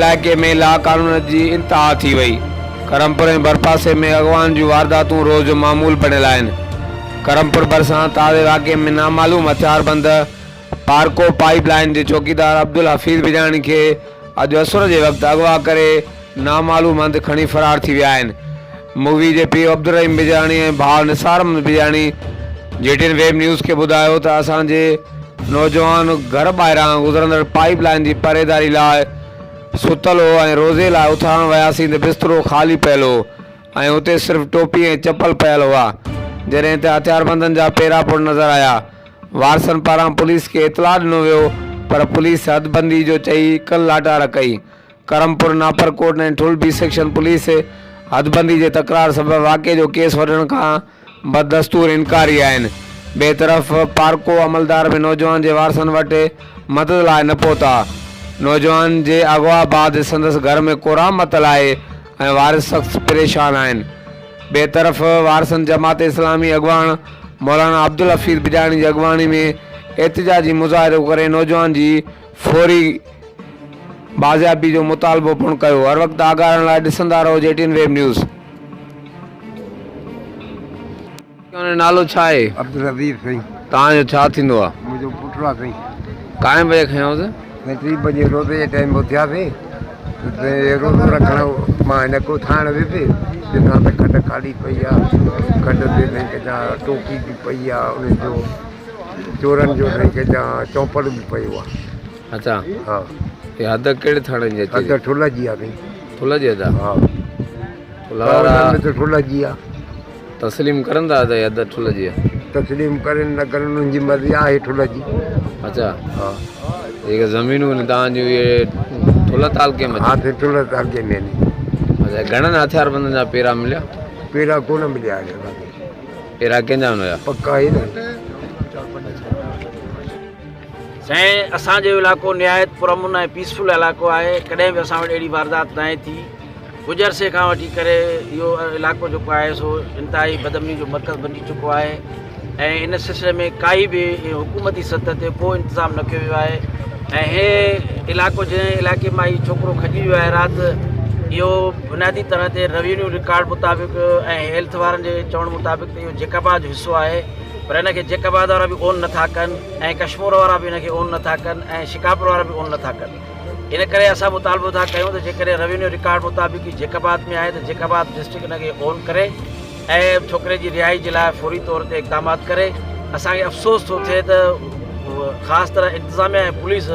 علائقي ۾ لاقانونيت جي انتها ٿي وئي. ڪرمپور ۽ ڀرپاسي ۾ اغوائن جون وارداتون روز جو معمول بڻيل آهن. ڪرمپور ڀرسان تازي واقعي ۾ نامعلوم هٿياربند پارڪو پائيپ لائين جي چوڪيدار عبدالحفيظ بجاڻي کي اڄ اسر جي وقت اغوا ڪري نامعلوم هنڌ کڻي فرار ٿي ويا آهن. مغوي جي پيء عبدالرحيم بجاڻي ۽ ڀاء Nisar Ahmed Bijani G T N web news کي ٻڌايو ته اسان جي نوجوان گهر ٻاهران گذرندڙ پائيپ لائين جي پهريداري لاء ستل هو ۽ روزي لاء اٿارڻ وياسين ته بسترو خالي پيل هو ۽ اتي صرف ٽوپي ۽ چپل پيل هئا جڏهن ته هٿياربندن جا پيرا پڻ نظر آيا. وارثن پاران پوليس کي اطلاع ڏنو ويو پر پوليس حدبندي جو چئي ڪل لاٽار ڪئي. Karampur, Naparkot ۽ Thul B section police حدبندي جي تڪرار سبب واقعي جو ڪيس وٺڻ کان بدستور انڪاري آهن. ٻئي طرف پارڪو عملدار به نوجوان جي وارثن وٽ مدد لاء نه پهتا. نوجوان جي اغوا بعد سندس گهر ۾ ڪهرام متل آهي ۽ وارث سخت پريشان آهن. ٻئي طرف وارثن جماعت اسلامي اڳواڻ مولانا عبدالحفيظ بجاڻي جي اڳواڻي ۾ احتجاجي مظاهرو ڪري نوجوان جي فوري بازيابي جو مطالبو پڻ ڪيو. هر وقت آگاهه رهڻ لاء ڏسندا رهو جي ٽي اين ويب نيوز. جو نالو ڇا آهي؟ عبدالعزيز سائين. توهان جو ڇا ٿيندو آ؟ منهنجو پٽ آ سائين. ڪائين بجي کنيوس؟ سائين ٽي بجي روزي جي ٽائيم اٿياسين ته روزو رکڻ مان هن ڪوٺاڻ ويس ڏسان ته کٽ خالي پئي آ کٽ تي سائين ڪجا ٽوپي به پئي آ ان جو چورن جو سائين ڪجا چوپڙ به پيو آ. اچا ها. هي حد ڪهڙي ٿاڻي جي اچي؟ حد ٺلهه جي آ سائين. ٺلهه جي حد آ؟ ها. ٺلهه وارا ته ٺلهه جي آ. تسليم ڪرن ٿا ته حد ٺلهه جي آ؟ تسليم ڪرن نه ڪرن انهن جي مرضي آهي ٺلهه جي. اچا. ها. جيڪي زمينون آهن توهان جون اهي ٺلهه تعلقي ۾ ها سائين ٺلهه تعلقي ۾ آهن. اچا گهڻن هٿياربندن جا پيرا مليا؟ پيرا ڪونه مليا آهن اسان کي. پيرا ڪنهن جا هيا؟ پڪا آهي نه. سائين اسان جو علائقو نهايت پرامن ۽ پيسفل علائقو آهي ڪڏهن به اسان وٽ اهڙي واردات ناهي ٿي ڪجهه عرصي کان وٺي ڪري اهو علائقو جيڪو آهي سو انتهائي بدامني جو مرڪز بنجي چڪو آهي ۽ ان سلسلي ۾ ڪائي به حڪومتي سطح تي ڪو انتظام نه ڪيو ويو آهي ۽ هي علائقو جنهن علائقي مان هي ڇوڪرو کڄي ويو آهي رات اهو بنيادي طرح تي روينيو رڪارڊ مطابق ۽ هيلٿ وارن جي چوڻ مطابق ته اهو جيڪب آباد جو حصو آهي پر هن کي جيڪب آباد وارا به اون نٿا ڪن ۽ ڪشمور وارا به هن کي اون نٿا ڪن ۽ شڪارپور وارا به اون نٿا ڪن ان ڪري اسان مطالبو ٿا ڪيون ته جيڪڏهن روينيو رڪارڊ مطابق هي جيڪب آباد ۾ آهي ته جيڪب آباد ڊسٽرڪٽ هن کي اون ڪري ۽ ڇوڪري جي رهائي جي لاء فوري طور تي اقدامات ڪري اسان کي افسوس ٿو ٿئي ته خاص طرح انتظاميا ۽ پوليس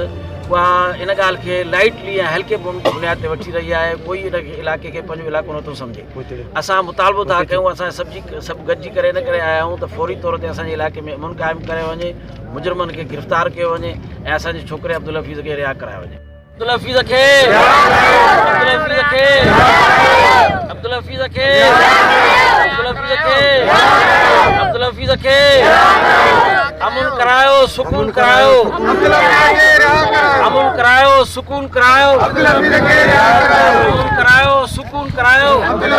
اها ان ڳالهه کي لائٽلي ۽ هلڪي بنياد تي وٺي رهي آهي ڪوئي ان علائقي کي پنهنجو علائقو نٿو سمجهي اسان مطالبو ٿا ڪيون اسان سڀ جي سڀ گڏجي ڪري ان ڪري آيا آهيون ته فوري طور تي اسان جي علائقي ۾ امن قائم ڪرايو وڃي مجرمن کي گرفتار ڪيو وڃي ۽ اسان جي ڇوڪري عبدالحفيظ کي رها ڪرايو وڃي. عبدالحفيظ کي عبدالحفيظ کي عبدالحفيظ کي عبدالحفيظ کي عبدالحفيظ کي امن ڪرايو سڪون ڪرايو امن ڪرايو سڪون ڪرايو امن ڪرايو سڪون ڪرايو امن